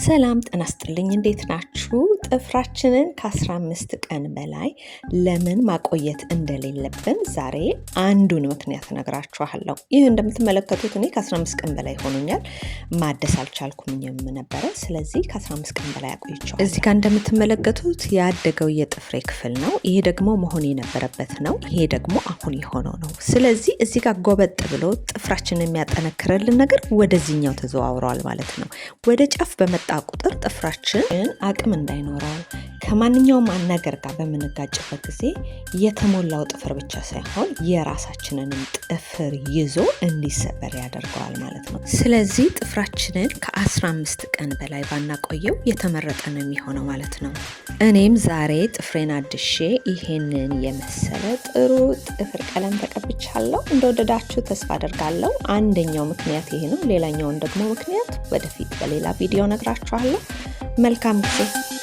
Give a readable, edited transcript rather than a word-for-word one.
ሰላም ጤና ይስጥልኝ። እንዴት ናችሁ? ጥፍራችንን ከ15 ቀን በላይ ለምን ማቆየት እንደሌለብን ዛሬ አንዱን ምክንያት እነግራችኋለሁ። ይህ እንደምትመለከቱት እኔ ከ15 ቀን በላይ ሆኖኛል፣ ማደስ አልቻልኩኝም ነበረ። ስለዚህ ከ15 ቀን በላይ አቆይቼዋለሁ። እዚህ ጋር እንደምትመለከቱት ያደገው የጥፍሬ ክፍል ነው። ይሄ ደግሞ መሆን የነበረበት ነው። ይሄ ደግሞ አሁን የሆነው ነው። ስለዚህ እዚህ ጋር ጎበጥ ብሎ ጥፍራችንን የሚያጠነክርልን ነገር ወደዚህኛው ተዘዋውረዋል ማለት ነው። ወደ ጫፍ በመጣ ቁጥር ጥፍራችን አቅም እንዳይኖረው ከማንኛውም ነገር ጋር በምንጋጭበት ጊዜ የተሞላው ጥፍር ብቻ ሳይሆን የራሳችንንም ጥፍር ይዞ እንዲሰበር ያደርገዋል ማለት ነው። ስለዚህ ጥፍራችንን ከ15 ቀን በላይ ባናቆየው የተመረጠ ነው የሚሆነው ማለት ነው። እኔም ዛሬ ጥፍሬን አድሼ ይሄንን የመሰለ ጥሩ ጥፍር ቀለም ተቀብቻለሁ። እንደወደዳችሁ ተስፋ አደርጋለሁ። አንደኛው ምክንያት ይሄ ነው። ሌላኛውን ደግሞ ምክንያት ወደፊት በሌላ ቪዲዮ ነግራችኋለሁ። መልካም ጊዜ።